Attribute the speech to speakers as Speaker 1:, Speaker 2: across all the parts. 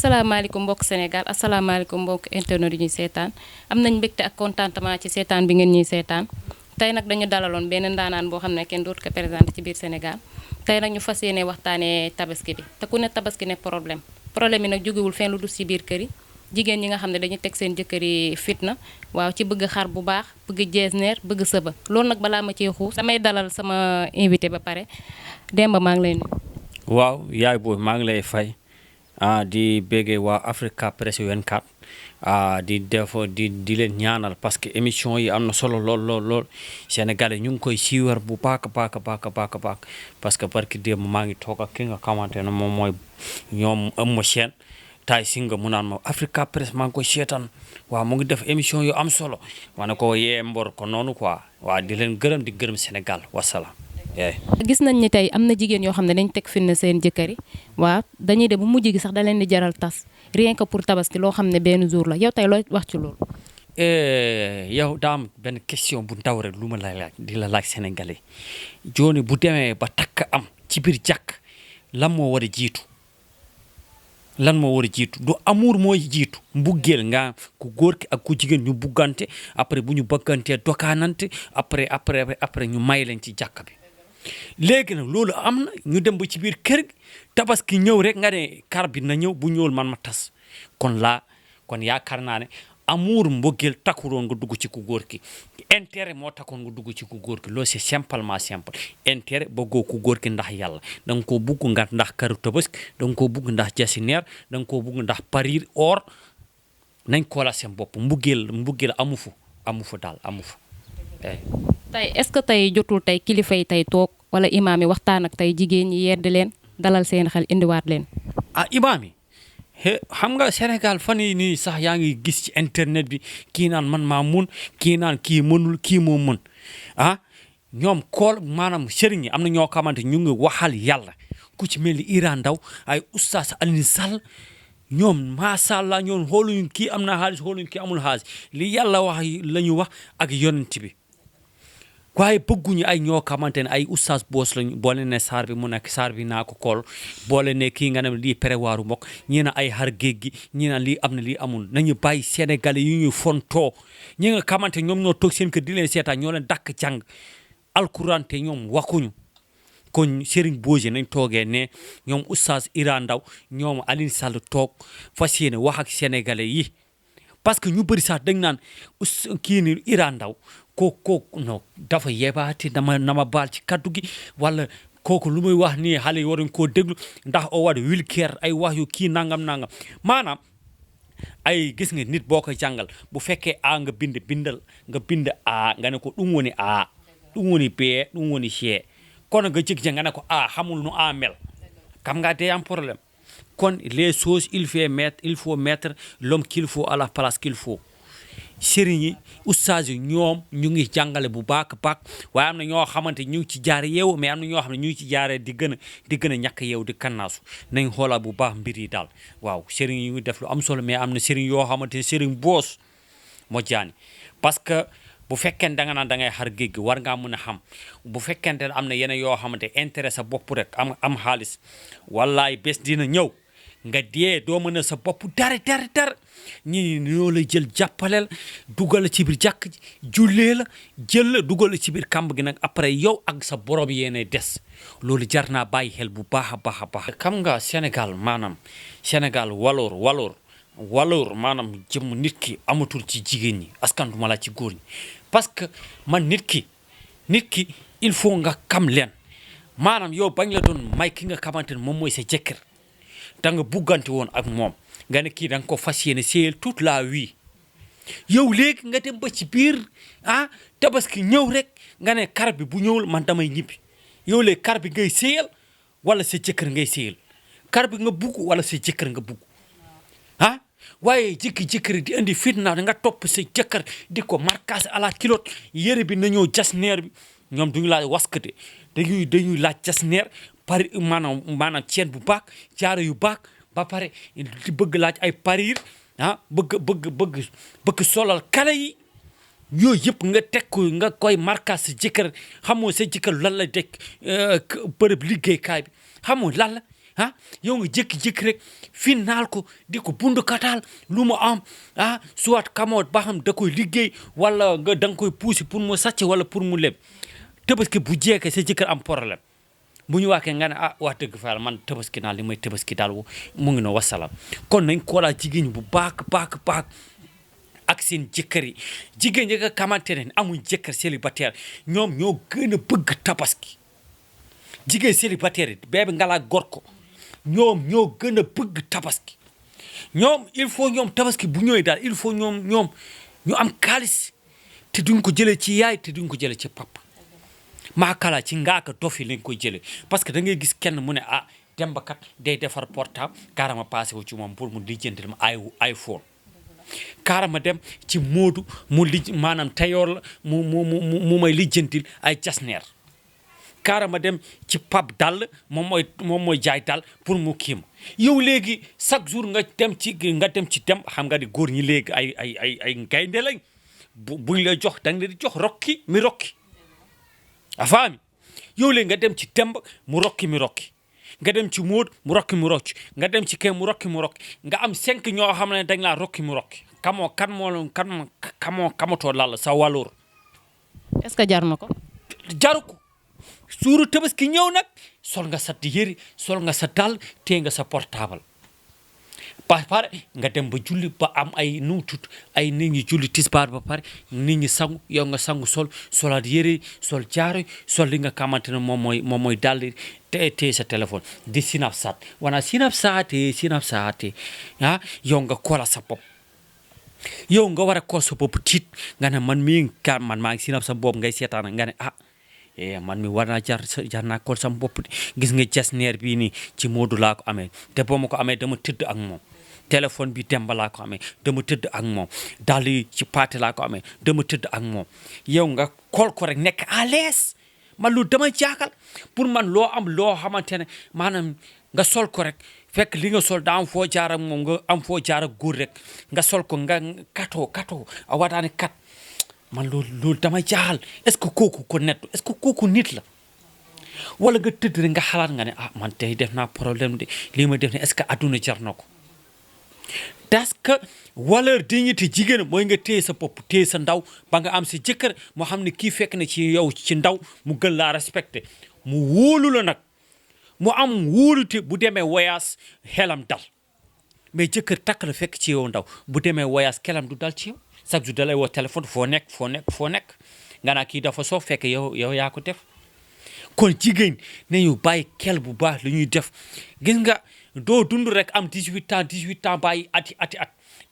Speaker 1: asalaamaaleykum mbokk Sénégal asalaamaaleykum mbokk internet yi ñuy seetaan am nañ mbégte ak contentement ci seetaan bi ngeen ñuy seetaan tey nag dañu dalaloon benn ndaanaan boo xam ne kenn dootu ko présenté ci biir Sénégal tey nag ñu fas yéene waxtaanee tabaski bi te ku ne tabaski ne problème yi nag jógewul fenn lu dul ci biir kër yi jigéen ñi nga xam ne dañuy teg seen jëkkër yi fitna waaw ci bëgg xar bu baax bëgg jeesneer bëgg sëba loolu nag balaa ma cee xuus damay dalal sama invité ba pare Demba maa ngi lay nuyu.
Speaker 2: waaw yaay booy maa ngi lay fay di béggee waa Africa Press 24 di leen ñaanal parce que émission yi am na solo lool Sénégalais ñu ngi koy siiwar bu baax parce que barki démb maa ngi toog ak ki nga xamante ne moom mooy ñoom ëmma chaîne tay singa mu naan ma Africa Press maa ngi koy seetaan waaw mu ngi def émission yu am solo ma ne ko yee mbor ko noonu quoi waaw di leen gërëm di gërëm Sénégal wasalaam.
Speaker 1: gis nañ ni tey am na jigéen yoo xam ne dañ teg fin seen jëkkër yi waaw dañuy dem bu mujj gi sax da leen di jaral tas rien que pour tabaski loo xam ne benn jour la yow tey looy wax ci loolu.
Speaker 2: yow daa am benn question bu ndaw rek lu ma lay laaj di la laaj sénégalais jooni bu demee ba takk am ci biir jàkk lan moo war a jiitu du amour mooy jiitu mbuggeel nga ku góor ki ak ku jigéen ñu buggante après bu ñu bëggantee dokaanante après ñu may leen ci jàkk bi. léegi nag loolu am na ñu dem ba ci biir kër gi tabaski ñëw rek nga ne kar bi na ñëw bu ñëwul man ma tas kon yaakaar naa ne amour mbëggeel takkuroon nga dugg ci ku góor ki intérêt moo takkoon nga dugg ci ku góor ki loolu c'est simplement simple intérêt bëggoo ku góor ki ndax yàlla da nga koo bugg nga ndax karu tabaski da nga koo bugg ndax jasineer da nga koo bugg ndax parir or nañ ko la seen bopp mbëggeel amu fu daal amu fu.
Speaker 1: tey est-ce que tey jotul tey kilifa yi tey toog wala imaam yi waxtaan ak tey jigéen ñi yedd leen dalal seen xel indiwaat leen.
Speaker 2: imaam yi xam nga Sénégal fan yii nii sax yaa ngi gis ci internet bi kii naan man maa mun kii naan kii mënul kii moo mën ñoom maanaam sëriñ yi am na ñoo xamante ñu ngi waxal yàlla ku ci mel ni Iran Ndaw ay oustaz Alioune Sall ñoom macha allah ñoom xooluñu kii am na xaalis xooluñu kii amul xaalis li yàlla wax la ñu wax ak yonent bi. waaye bëgguñu ay ñoo xamante ne ay oustaz boos lañu boole ne saar bi mu nekk saar bi naa ko kool boole ne kii nga ne lii prévoiru mbokk ñii na ay xar géej gi ñii na lii am na lii amul nañu bàyyi sénégalais yu ñuy fontoo ñi nga xamante ñoom ñoo toog seen kër di leen seetaan ñoo leen dàkk jàng alquran te ñoom waxuñu kon Serigne Boje nañ toogee ne ñoom oustaz Iran Ndaw ñoom Alioune Sall toog fas yéene wax ak sénégalais yi parce que ñu bëri sax dañ naan kii ni Iran Ndaw kooku non dafa yebaate na ma baal ci kaddu gi wala kooku lu muy wax nii xale yi waruñ koo déglu ndax o waɗa wilkeer ay wax yu kii nangam maanaam ay gis nga nit boo ko jàngal bu fekkee a nga bindal nga bind a nga ne ko ɗum woni a ɗum woni b ɗum woni c kono nga jig nga ne ko a xamul nu a mel kam nga day am problème kon les choses il faut mettre l'homme qu'il faut à la place qu'il faut sëriñ yi oustaz yi ñoom ñu ngi jàngale bu baax waaye am na ñoo xamante ñu ngi ci jaare yeewu mais am na ñoo xam ne ñu ngi ci jaaree di gën a ñàkk yeewu di kannaasu nañ xoolaat bu baax mbir yi daal waaw sëriñ yi ngi def lu am solo mais am na sëriñ yoo xamante ne sëriñ boos moo jaani parce que bu fekkente da nga naan da ngay xar géej gi war ngaa mën a xam bu fekkente ne am na yeneen yoo xamante intérêt sa bopp rek am xaalis wallaay bés dina ñëw nga dee doo mën a sa bopp dara ñii ñoo la jël jàppaleel dugal la ci biir jàkk ji jullee la jël la dugal la ci biir kàmb gi nag après yow ak sa borom yéene des loolu jar naa bàyyi xel bu baax a baax. xam nga Sénégal maanaam Sénégal waloor maanaam jëm nit ki amatul ci jigéen ñi askantuma la ci góor ñi parce que man nit ki il faut nga xam leen maanaam yow bañ la doon may ki nga xamante ne moom mooy sa jëkkër da nga buggante woon ak moom nga ne kii da nga ko fas yéene séyal toute la vie yow léegi nga dem ba ci biir tabaski ñëw rek nga ne kar bi bu ñëwul man damay ñibbi yow léegi kar bi ngay séyal wala sa jëkkër ngay séyal kar bi nga bugg wala sa jëkkër nga bugg waaye jëkkër di indi fitna nga topp sa jëkkër di ko marquage à la culotte yére bi na ñëw jasneer bi ñoom duñu laaj waskate dañuy laaj jasneer pari maanaam ceen bu baax jaaro yu baax ba pare di bëgg laaj ay parir bëgg solal kale yi yooyu yëpp nga teg ko nga koy marquage sa jëkkër xamoo sa jëkkër lan la teg bërëb liggéeykaay bi xamoo lan la yow nga jékki-jékki rek final ko di ko bundu kataal lu mu am soit kamoot ba xam da koy liggéey wala nga da nga koy puusi pour mu sàcc wala pour mu leb tabaski bu jeekee sa jëkkër am problème bu ñu waxee nga ne wax dëgg fa man tabaski naa li may tabaski daal mu ngi no wasalaam kon nañ koolaa jigéen ñi bu baax ak seen jëkkër yi jigéen ñi nga xamante ne amuñ jëkkër célibataire ñoom ñoo gën a bëgg tabaski jigéen célibataire yi bee bi ngalaa gor ko ñoom ñoo gën a bëgg tabaski ñoom il faut ñoom tabaski bu ñëwee daal il faut ñoom ñu am xaalis te duñ ko jëlee ci yaay te duñ ko jëlee ci papa maakala ci ngaaka dofi lañ koy jëlee parce que da ngay gis kenn mu ne Demba kat day defar portable carrément passé wu ci moom pour mu lijjanti ma iPhone carrément dem ci Moodu mu maanaam tayoor la mu may lijjantil ay jasneer carrément dem ci Pap dal moom mooy jaay dal pour mu kiim yow léegi chaque jour nga dem ci dem xam nga di góor ñi léegi ay gaynde lañ buñ la jox da nga leen di jox rokki mi rokki a faami yow léegi nga dem ci Demba mu rokki mi rokki nga dem ci Móod mu rokki mu rocc nga dem ci kee mu rokki mu rokki nga am 5 ñoo xam ne dañ laa rokki mu rokki kamatoo lalla sa waloor
Speaker 1: est-ce que jar na ko
Speaker 2: jaru ko suuru tabaski ñëw nag sol nga sa yëri sol nga sa dal tee nga sa portable pare nga dem ba julli ba am ay nuutut ay nit ñi julli tisbaar ba pare nit ñi sangu yow nga sangu solaat yëre sol jaaro sol li nga xamante ne moom mooy dal te sa téléphone di Snapchat wana Snapchat yow nga koola sa bopp yow nga war a kool sa bopp tiit nga ne man maa ngi Snap sa bopp ngay seetaan nga ne man mi war naa jar naa kool sama bopp gis nga jasneer bii nii ci Moodu laa ko amee te boo ma ko amee dama tëdd ak moom téléphone bi Demba laa ko amee dama tëdd ak moom dal yi ci Paate laa ko amee dama tëdd ak moom yow nga kool ko rek nekk à l'aise man lu dama jaaxal pour man loo am loo xamante ne maanaam nga sol ko rek fekk li nga sol daa am foo jaar ak moom nga am foo jaar ak góor rek nga sol ko nga katoo a wataane kat man loolu dama jaaxal est-ce que kooku ko nettu est-ce que kooku nit la wala nga tëdd rek nga xalaat nga ne man tey def naa problème de lii ma def ne est-ce que adduna jar na ko parce que valeur dignité jigéen mooy nga téye sa bopp téye sa ndaw ba nga am sa jëkkër moo xam ne kii fekk na ci yow ci ndaw mu gën laa respecté mu wóolu la nag mu am wóolute bu demee voyage xelam dal mais jëkkër takk la fekk ci yow ndaw bu demee voyage xelam du dal ci yow chaque jour da lay woo téléphone foo nekk nga naa kii dafa soo fekk yow yaa ko def kon jigéen nañu bàyyi xel bu baax li ñuy def gis nga doo dund rek am 18 ans bàyyi at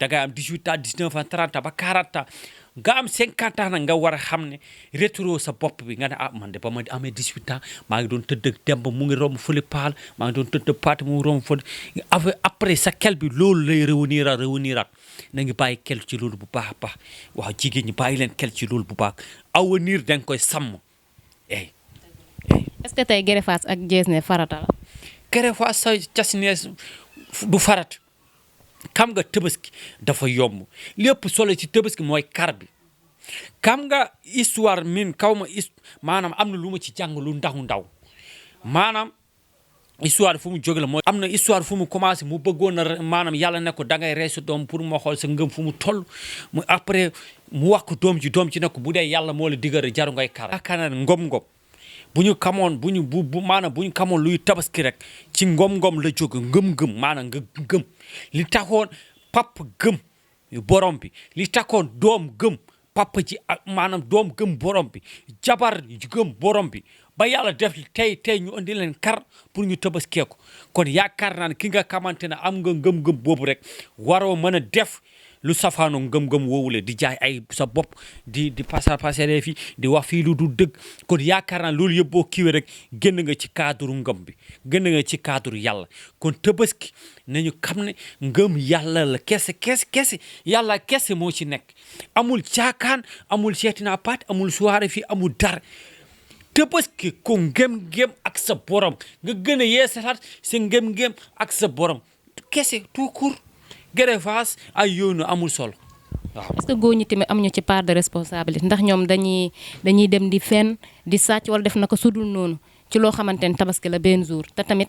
Speaker 2: da ngay am 18 ans 19 ans 30 ans ba 40 ans nga am 50 ans nag nga war a xam ne rétro sa bopp bi nga ne man de ba ma amee 18 ans maa ngi doon tëdd Demba mu ngi romb fële Paal maa ngi doon tëdd Paate mu ngi romb fële après sa xel bi loolu lay revenir na ngi bàyyi xel ci loolu bu baax a baax waaw jigéen ñi bàyyi leen xel ci loolu bu baax avenir da nga koy sàmm
Speaker 1: est-ce que tey gerefaas ak jeesne farata la
Speaker 2: gerefaas sa jasneer du farat xam nga tabaski dafa yomb lépp solo ci tabaski mooy kar bi xam nga histoire min maanaam am na lu ma ci jàng lu ndaw maanaam histoire fu mu jóge la mooy am na histoire fu mu commencé mu bëggoon na maanaam yàlla ne ko da ngay rey sa doom pour ma xool sa ngëm fu mu toll mu après mu wax ko doom ci ne ko bu dee yàlla moo la digal jaru ngay kar yaakaar naa ne ngom bu ñu xamoon maanaam bu ñu xamoon luy tabaski rek ci ngom la jóge ngëm maanaam nga gëm li taxoon papa gëm borom bi li taxoon doom gëm papa ji ak maanaam doom gëm borom bi jabar gëm borom bi ba yàlla def tey ñu indi leen kar pour ñu tabaskee ko kon yaakaar naa ne ki nga xamante ne am nga ngëm boobu rek waroo mën a def lu safaano ngëm woowule di jaay ay sa bopp di passer fi di wax fii lu du dëgg kon yaakaar naa loolu yëpp boo kiiwee rek génn nga ci cadre ngëm bi génn nga ci cadre yàlla kon tabaski nañu xam ne ngëm yàlla la kese yàlla kese moo ci nekk amul caakaan amul seetina paat amul soirée fii amul dara tabaski ko ngëm ak sa borom nga gën a yeesalaat sa ngëm ak sa borom kese tout court gerefaas ay yoonu amul solo waaw.
Speaker 1: est-ce que góor ñi tamit am ñu ci part de responsabilité ndax ñoom dañuy dem di fenn di sàcc wala def na ko sudul noonu ci loo xamante ne tabaski la benn jour te tamit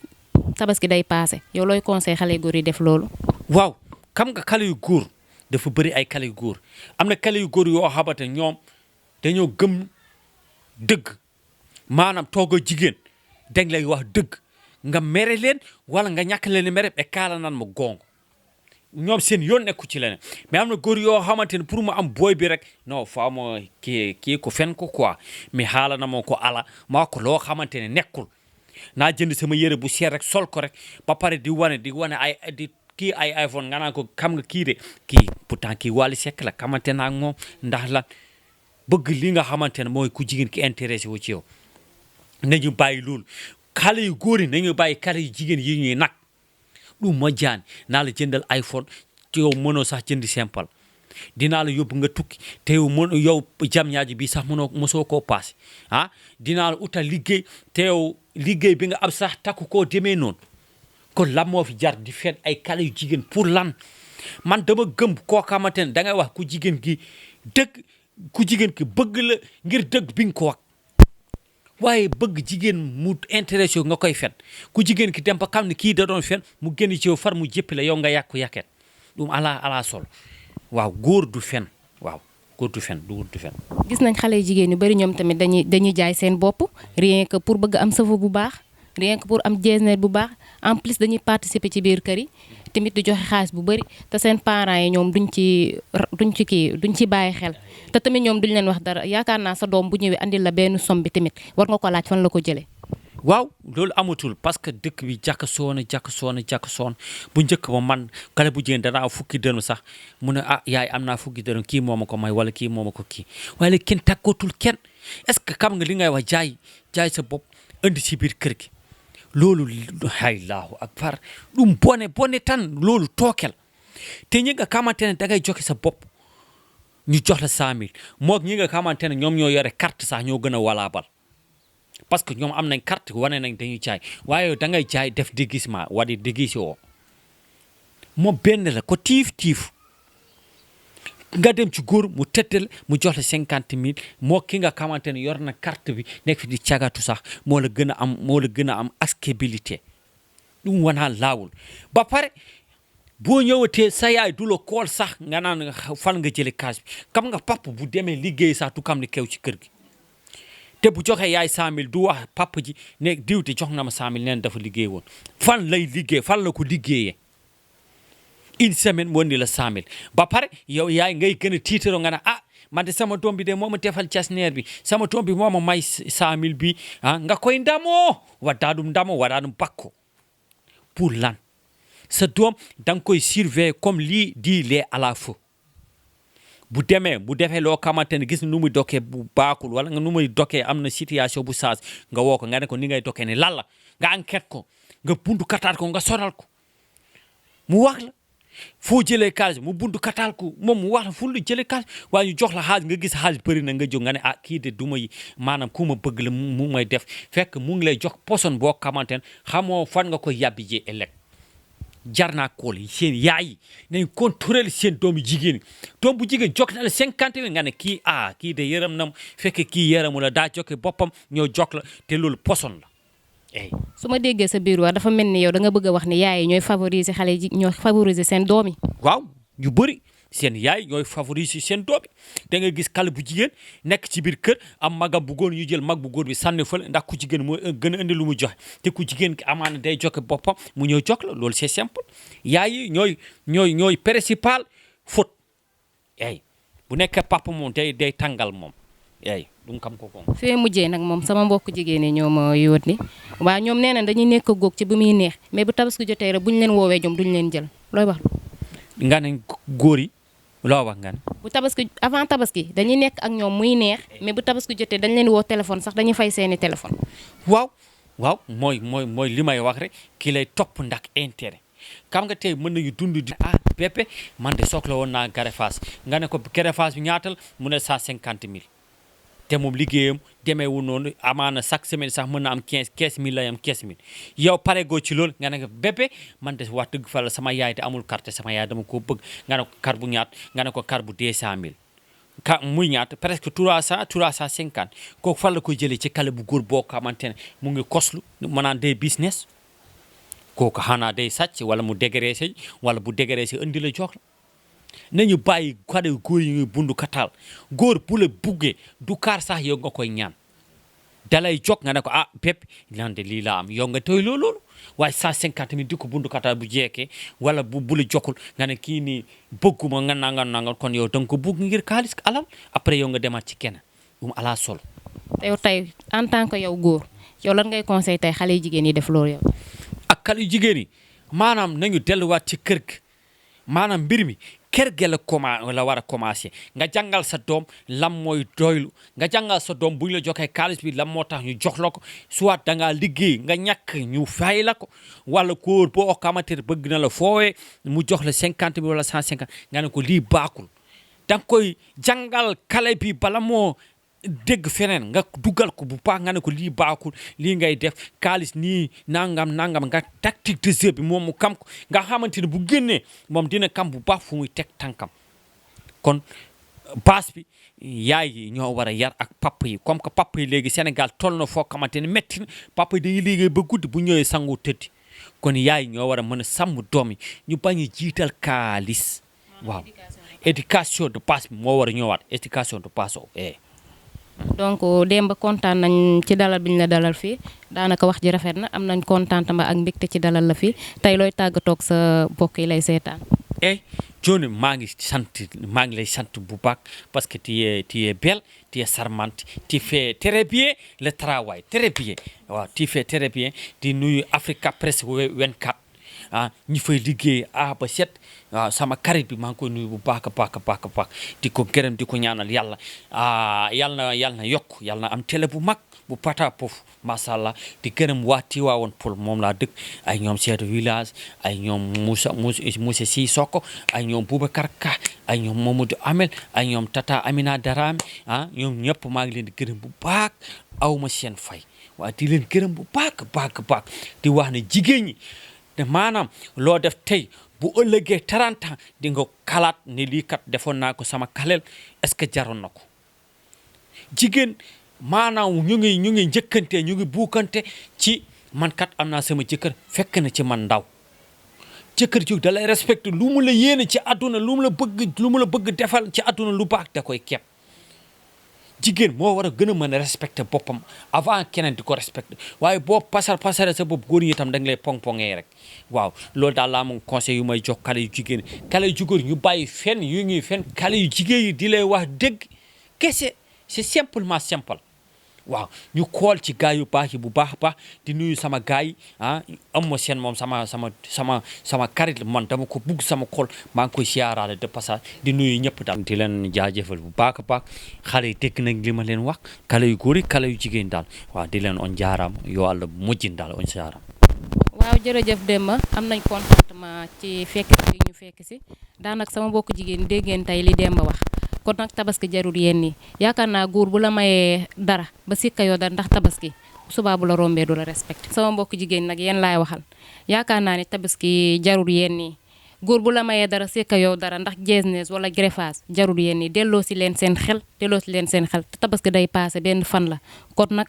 Speaker 1: tabaski day paase yow looy conseil xale góor yi def loolu.
Speaker 2: waaw xam nga xale yu góor dafa bëri ay xale yu góor am na xale yu góor yoo xamante ñoom dañoo gëm dëgg maanaam toog a jigéen dañ lay wax dëgg nga mere leen wala nga ñàkk leen mere be kaala naan ma gongo ñoom seen yoon nekku ci leneen mais am na góor yoo xamante ne pour mu am booy bi rek non faa ma kii ko fen ko quoi mais xaala na moo ko ala maa ko loo xamante ne nekkul naa jënd sama yére bu seer rek sol ko rek ba pare di wane ay di kii ay iPhone nga naan ko xam nga kii de kii pourtant kii Wally Seck la xamante naa ak moom ndax lan bëgg li nga xamante ne mooy ku jigéen ki intéressé wu ci yow nañu bàyyi loolu xale yu góor yi nañu bàyyi xale yu jigéen yi ñuy nag du ma jaan naa la jëndal iPhone te yow mënoo sax jënd simple dinaa la yóbbu nga tukki te yow jam ñaaji bi sax mosoo koo paase ah dinaa la utal liggéey te yow liggéey bi nga am sax takku koo demee noonu kon lan moo fi jar di fen ay xale yu jigéen pour lan man dama gëm koo xamante ne da ngay wax ku jigéen gi dëgg ku jigéen ki bëgg la ngir dëgg bi nga ko wax waaye bëgg jigéen mu intéressé nga koy fen ku jigéen ki dem ba xam ne kii da doon fen mu génn ci yow far mu jëppi la yow nga yàqu yàqet ɗum ala sol waaw góor du fen waaw góor du fen du fen
Speaker 1: gis nañ xale yu jigéen yu bari ñoom tamit dañuy jaay seen bopp rien que pour bëgg am sëfa bu baax rien que pour am jeesneer bu baax en plus dañuy participer ci biir kër yi tamit di joxe xaalis bu bari te seen parents yi ñoom duñ ci bàyyi xel te tamit ñoom duñ leen wax dara yaakaar naa sa doom bu ñëwee andil la benn somme bi tamit war nga ko laaj fan la ko jëlee.
Speaker 2: waaw loolu amatul parce que dëkk bi jàkk soona bu njëkk ba man xale bu jigéen dana am fukki dërëm sax mu ne ah yaay am naa fukki dërëm kii moo ma ko may wala kii moo ma ko kii waaye léegi kenn tàggootul kenn est-ce que xam nga li ngay wax jaay sa bopp indi ci biir kër gi loolu haylaahu akbar ɗum bone tan loolu tookel te ñi nga xamante ne da ngay joxe sa bopp ñu jox la 100 000 moog ñi nga xamante ne ñoom ñoo yore carte sax ñoo gën a walaabal parce que ñoom am nañ carte wane nañ dañuy jaay waaye da ngay jaay def déguisement wadi déguisé woo moom benn la ko tiif nga dem ci góor mu tëddal mu jox la 50 000 moo ki nga xamante ne yor na carte bi nekk fi di cagatu sax moo la gën a am accessibilité ɗum wona laawol ba pare boo ñëwatee sa yaay du la kool sax nga naan fan nga jële kaas bi xam nga papa bu demee liggéey sax du xam ne kew ci kër gi te bu joxee yaay 100 000 du wax papa ji ne diw te jox na ma 100 000 neen dafa liggéey woon fan lay liggéey fan la ko liggéeyee une semaine mu indi la 100 000 ba pare yow yaay ngay gën a tiitaroo nga ne ah man de sama doom bi de moo ma defal jasneer bi sama doom bi moo ma may 100 000 bi ah nga koy ndamoo waɗa ɗum bakko pour lan sa doom da nga koy surveiller comme lii di lee à la feu bu defee loo xamante ne gis nu muy dokkee bu baaxul wala nga nu muy dokkee am na situation bu saas nga woo ko nga ne ko ni ngay dokkee ne lan la nga enquête ko nga bundu kataat ko nga sonal ko mu wax la foo jëlee xaalis mu bundu kataal ko moom mu wax la fu lu jëlee xaalis waaye ñu jox la xaalis nga gis xaalis bëri na nga jóg nga ne ah kii de du may maanaam ku ma bëgg la mu may def fekk mu ngi lay jox poson boo xamante ne xamoo fan nga ko yàbbi jee ëllëg jar naa kool yi seen yaay yi nañ contrôler seen doomu jigéen doom bu jigéen jox na la 50 000 nga ne kii de yërëm na fekk kii yërëmu la daa joxe boppam ñoo jox la te loolu poson la
Speaker 1: su ma déggee sa biir wax dafa mel ni yow da nga bëgg a wax ne yaay yi ñooy favoriser xale yi ñooy favoriser seen doom yi.
Speaker 2: waaw ñu bëri seen yaay ñooy favoriser seen doom yi da nga gis xale bu jigéen nekk ci biir kër am magam bu góor ñu jël mag bu góor bi sànni fële ndax ku jigéen moo gën a indi lu mu joxe te ku jigéen ki amaana day joxe boppam mu ñëw jox la loolu c'est simple yaay yi ñooy principal faute bu nekkee papa moom day tàngal moom ɗum kam ko kon
Speaker 1: fee mujjee nag moom sama mbokk jigéen ñi ñoo ma yónni waaw ñoom nee na dañuy nekk góog ci bu muy neex mais bu tabaski jotee rek bu ñu leen woowee ñoom duñu leen jël looy wax
Speaker 2: nga ne góor yi loo wax nga ne
Speaker 1: bu tabaski avant tabaski dañuy nekk ak ñoom muy neex mais bu tabaski jotee dañ leen woo téléphone sax dañuy fay seeni téléphone
Speaker 2: waaw mooy li may wax rek ki lay topp ndax intérêt xam nga tey mën nañu dund di bépp man de soxla woon naa greffage nga ne ko greffage bi ñaatal mu ne 150 000 te moom liggéeyam demeewu noonu amaana chaque semaine sax mën na am 15 000 lay am 15 000 yow pare goo ci loolu nga ne ko bébé man de wax dëgg fa la sama yaay te amul carte sama yaay dama ko bëgg nga ne ko kar bu ñaat nga ne ko kar bu 200 000 muy ñaat presque 350 kooku fan la koy jëlee ci kale bu góor boo xamante ne mu ngi koslu maanaam day business kooku xanaa day sàcc wala mu dégraissé wala bu dégraissé indi la jox la nañu bàyyi xale góor yi ñuy bundu kataal góor bu la buggee du kaar sax yow nga koy ñaan dalay jog nga ne ko ah bépp lan de lii laa am yow nga tooy loolu waaye 150 000 di ko bundu kataal bu jeekee wala bu la jokkul nga ne kii nii bëgguma nga nanga kon yow danga ko bugg ngir xaalis alal après yow nga demaat ci kenn ala solo.
Speaker 1: yow tey en tant que yow góor yow lan ngay conseil tey xale yu jigéen yi def loolu yow.
Speaker 2: ak xale yu jigéen yi maanaam nañu delluwaat ci kër gi maanaam mbir mi kër gi la war a commencé nga jàngal sa doom lam mooy doylu nga jàngal sa doom bu ñu la joxee xaalis bi lam moo tax ñu jox la ko soit da ngaa liggéey nga ñàkk ñu fay la ko wala góor boo xamante ne bëgg na la foowee mu jox la 50 000 wala 150 nga ne ko lii baaxul da nga koy jàngal xale bi bala moo dégg feneen nga dugal ko bu baax nga ne ko lii baaxul lii ngay def xaalis nii nangam nga tactique de jeu bi moom mu kam ko nga xamante ne bu génnee moom dina kam bu baax fu muy teg tànkam kon base bi yaay yi ñoo war a yar ak papa yi comme que papa yi léegi Sénégal toll na foo xamante ne métti na papa yi dañuy liggéey ba guddi bu ñëwee sangu tëddi kon yaay ñoo war a mën a sàmm doom yi ñu bañ a jiital xaalis waaw éducation de base bi moo war a ñëwaat éducation de base
Speaker 1: donc Demba kontaan nañ ci dalal bi ñu la dalal fii daanaka wax ji rafet na am nañ contentement ak mbégte ci dalal la fii tey looy tàggatoog sa mbokk yi lay seetaan.
Speaker 2: Johnny maa ngi lay sant bu baax parce que tu es belle tu es charmante tu fais très bien le travail très bien waaw tu fais très bien di nuyu Africa Press 24 ñi fay liggéey ba set waaw sama karit bi maa ngi koy nuyu bu baax a baax di ko gërëm di ko ñaanal yàlla yàlla na yokk yàlla na am télé bu mag bu pata pof macha allah di gërëm waa Tiwaawoon Pël moom laa dëkk ay ñoom chef de village ay ñoom Moussa Sissoko ay ñoom Boubacar Ka ay ñoom Mamadou Amel ay ñoom Tata Amina Darame ñoom ñëpp maa ngi leen di gërëm bu baax awma seen fay waaye di leen gërëm bu baax di wax ne jigéen ñi te maanaam loo def tey bu ëllëgee 30 ans di nga xalaat ne lii kat defoon naa ko sama kaleel est-ce que jaroon na ko jigéen maanaam ñu ngi njëkkante ñu ngi buukante ci man kat am naa sama jëkkër fekk na ci man ndaw jëkkër ji da lay respecté lu mu la yéene ci àdduna lu mu la bëgg defal ci àdduna lu baax da koy kepp jigéen moo war a gën a mën a respecté boppam avant keneen di ko respecté waaye boo pasare sa bopp góor ñi itam da nga lay pong-pongee rek waaw loolu daal laa moom conseil yu may jox xale yu jigéen ñu bàyyi fen yu ñuy fen xale yu jigéen yi di lay wax dëgg kese c'est simplement simple waaw ñu xool ci gaay yu baax yi bu baax a baax di nuyu sama gaay yi am ma seen moom sama karit man dama ko bugg sama xol maa ngi koy siyaaraale de passage di nuyu ñëpp daal di leen jaajëfal bu baax a baax xale yi dégg nañ li ma leen wax xale yu góor yi xale yu jigéen daal waaw di leen on jaaraam yoo àlla mujjin daal on jaaraam
Speaker 1: waaw jërëjëf Demba am nañ contentement ci fekk si ñu fekk si daanaka sama mbokk jigéen dégg ngeen tey li Demba wax kon nag tabaski jarul yéen nii yaakaar naa góor bu la mayee dara ba sikka yoo dara ndax tabaski subaa bu la rombee du la respecté sama mbokk jigéen nag yéen laay waxal yaakaar naa ne tabaski jarul yéen nii góor bu la mayee dara sikka yow dara ndax jeesnees wala greffage jarul yéen nii delloo si leen seen xel te tabaski day passé benn fan la kon nag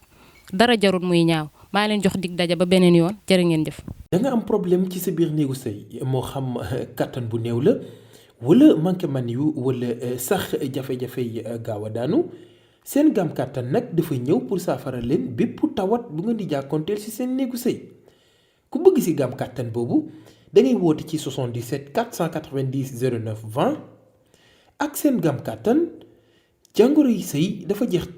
Speaker 1: dara jarul muy ñaaw maa leen jox dig daja ba beneen yoon jërë ngeen jëf.
Speaker 3: da nga am problème ci sa biir néegu sëy moo xam kattan bu néew la wala manqué man yu wala sax jafe-jafe yi gaaw a daanu seen gam kàttan nag dafa ñëw pour saafara leen bépp tawat bu nga di jàkkoonteel ci seen néegu sëy ku bëgg ci gam kàttan boobu da ngay woote ci 77 490 09 20 ak seen gam kàttan jàngoro yi sëy dafa jeex